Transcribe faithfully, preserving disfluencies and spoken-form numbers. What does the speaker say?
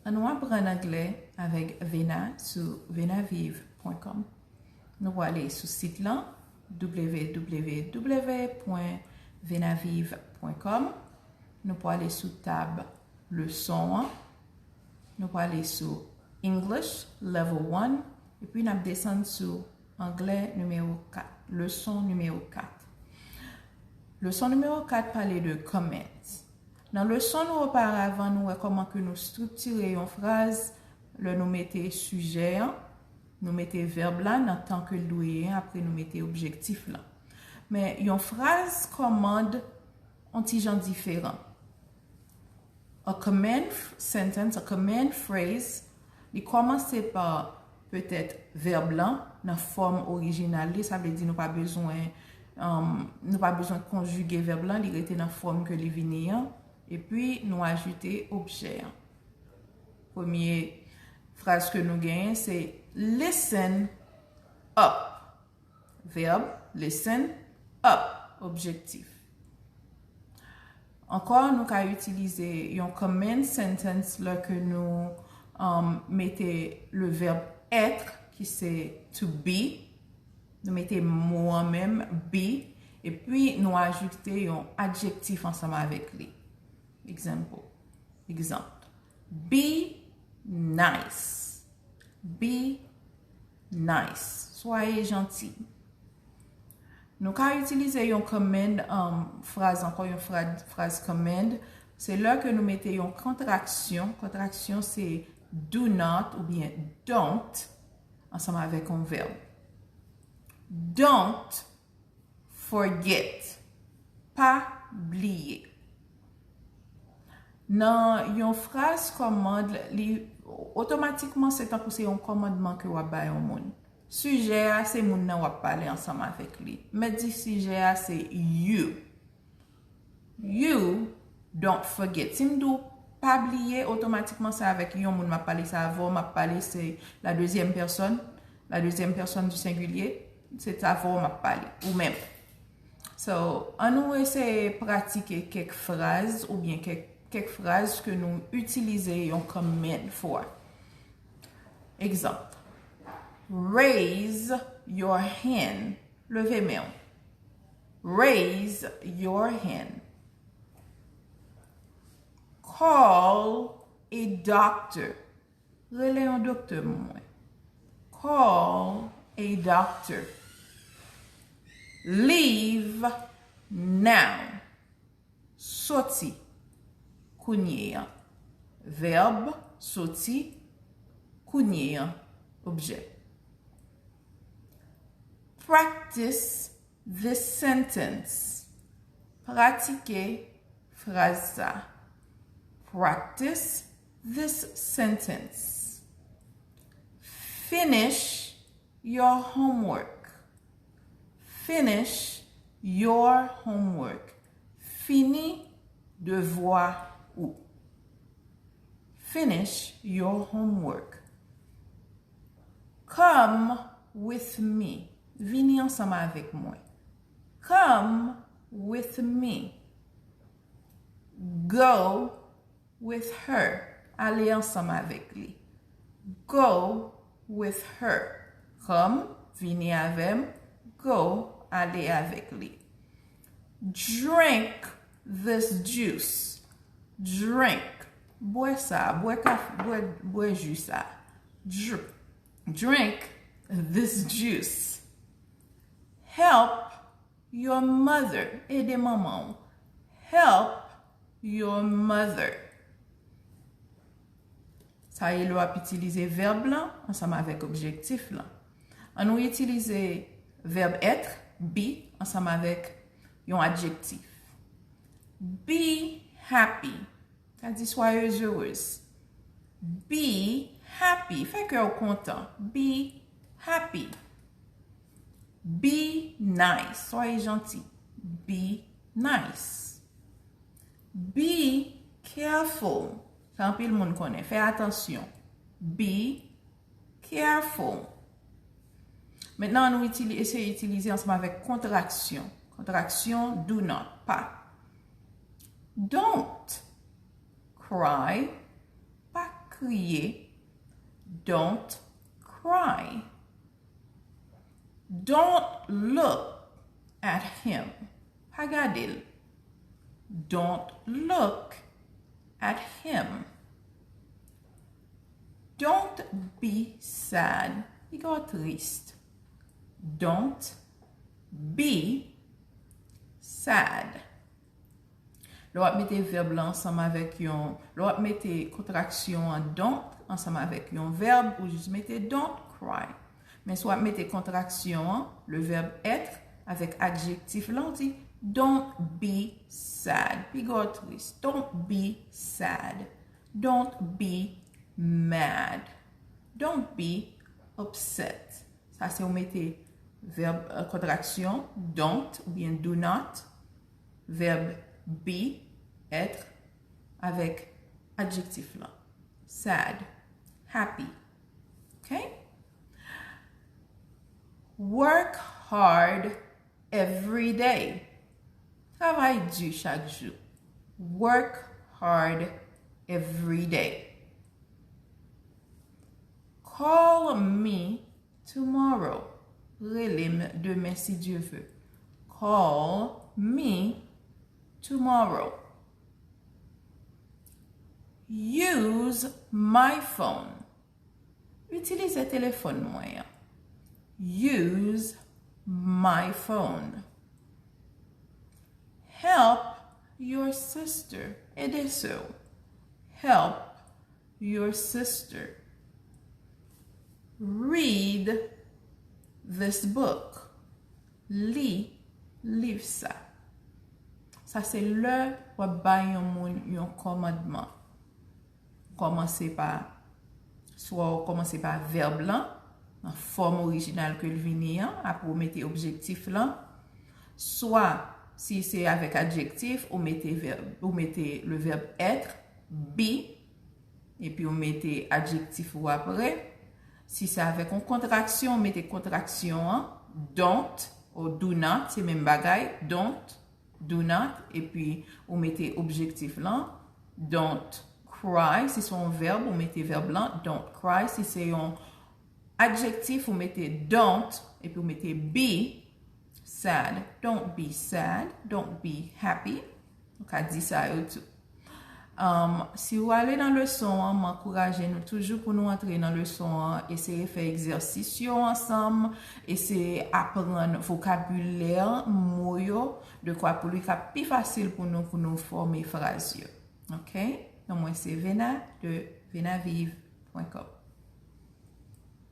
Ann nou aprann anglè avèk Vena sou venaviv pwen kòm. Nou prale sou sit lan, w w w pwen venaviv pwen kòm. Nou prale sou tab leson an. Nou prale sou English Level one, epi n ap desann sou anglè nimewo kat, leson nimewo kat. Leson nimewo kat pale de commands. Nan leson nou oparavan, nou wè kòman ke nou estriktire yon fraz lè nou mete sijè an, nou mete vèb la nan tan ke l dwe ye an, apre nou mete objektif lan. Men yon fraz kòmand on ti jan diferan. A command f- sentence, a command phrase, li kòmanse pa petèt vèb lan nan fòm orijinal li, sa vle di nou pa bezwen um, nou pa bezwen konjige vèb lan, li rete nan fòm ke li vini an, epi nou ajoute objè an. Premye fraz ke nou genyen se listen up. Vèb, listen up. Objektif. Ankò, nou ka itilize yon command sentence lè ke nou um, mete le verbe être, ki se to be. Nou mete mo an menm, be, epi nou ajoute yon adjektif ansanm avèk li. Example. Egzanp. Be nice. Be nice. Soyez gentil. Nou ka itilize yon command, um, fraz, ankò yon fraz, fraz command. Se lè ke nou mete yon kontraksyon. Kontraksyon se do not oubyen don't ansanm avèk yon vèb. Don't forget. Pa bliye. Nan yon fraz kòmand, li otomatikman se tankou se yon kòmandman ke w ap bay yon moun. Sijè a se moun nan w ap pale ansanm avèk li. Mèt di sijè a se you. You don't forget. Si m di w pa bliye, otomatikman se avèk yon moun m ap pale, se avè w m ap pale, se la deuxième personne, la deuxième personne du singulier, se avè w m ap pale, ou menm. So, ann nou eseye pratike kèk fraz oubyen kèk, kèk fraz ke nou itilize yon command for. Egzanp. Raise your hand. Leve men w. Raise your hand. Call a doctor. Rele yon doktè mwen. Call a doctor. Leave now. Soti. Kounye a. Vèb, soti. Kounye a. Objè. Practice this sentence. Pratike fraz sa. Practice this sentence. Finish your homework. Finish your homework. Fini devwa ou. Finish your homework. Come with me. Vini ansanm avèk mwen. Come with me. Go with her. Ale ansanm avèk li. Go with her. Come, vini avè m. Go, ale avèk li. Drink this juice. Drink. Bwè sa, bwè kafe, bwè, bwè ji sa. Dr- drink this juice. Help your mother. Ede manman w. Help your mother. Sa e lè w ap itilize vèb lan ansanm avèk objektif lan. Ann nou itilize vèb être, be, ansanm avèk yon adjektif. Be happy. Sa di soyez heureuse. Be happy. Fè kè w kontan. Be happy. Be nice. Soyez gentil. Be nice. Be careful. Sa anpil moun konnen. Fè atansyon. Be careful. Mentnan, nou itili, eseye itilize ansanm avèk kontraksyon. Kontraksyon, do not, pa. Don't cry, pa kriye. Don't cry. Don't look at him. Pa gade l. Don't look at him. Don't be sad. Piga w tris. Don't be sad. Lè w ap mete vèb la ansanm avèk yon, lè w ap mete kontraksyon an don't ansanm avèk yon vèb, ou jis mete don't cry. Men si w ap mete kontraksyon an, le verbe être, avèk adjektif la, ou di don't be sad. Piga w tris. Don't be sad. Don't be mad. Don't be upset. Sa se ou mete vèb, euh, kontraksyon, don't oubyen do not, vèb be, être, avèk adjektif la. Sad, happy. Ok? Work hard every day. Travay di chak jou. Work hard every day. Call me tomorrow. Rele m demen si Dye ve. Call me tomorrow. Use my phone. Itilize telefòn mwen an. Use my phone. Help your sister. Ede sè w. Help your sister. Read this book. Li liv sa. Sa se lè w ap bay yon moun yon kòmandman. Kòmanse pa, swa w kòmanse pa vèb lan, nan fòm orijinal ke l vini an, apre w mete objektif lan. Swa, si se avèk adjektif, ou mete vèb, ou mete le verbe être, be, epi w mete adjektif ou apre. Si se avèk yon kontraksyon, w mete kontraksyon an, don't, ou do not, se menm bagay, don't, do not, epi ou mete objektif lan, don't cry, si se yon vèb, ou mete vèb lan, don't cry, si se yon adjektif, ou mete don't, epi ou mete be sad, don't be sad, don't be happy. Ou ka di sa yo tou. Um, si w ale nan leson an, m ankouraje nou toujou pou nou antre nan leson an, eseye fè egzèsis yo ansanm, eseye aprann vokabilè mo yo, dekwa pou li ka pi fasil pou nou, pou nou fòme fraz yo. Ok? Non mwen se Vena de venaviv pwen kòm.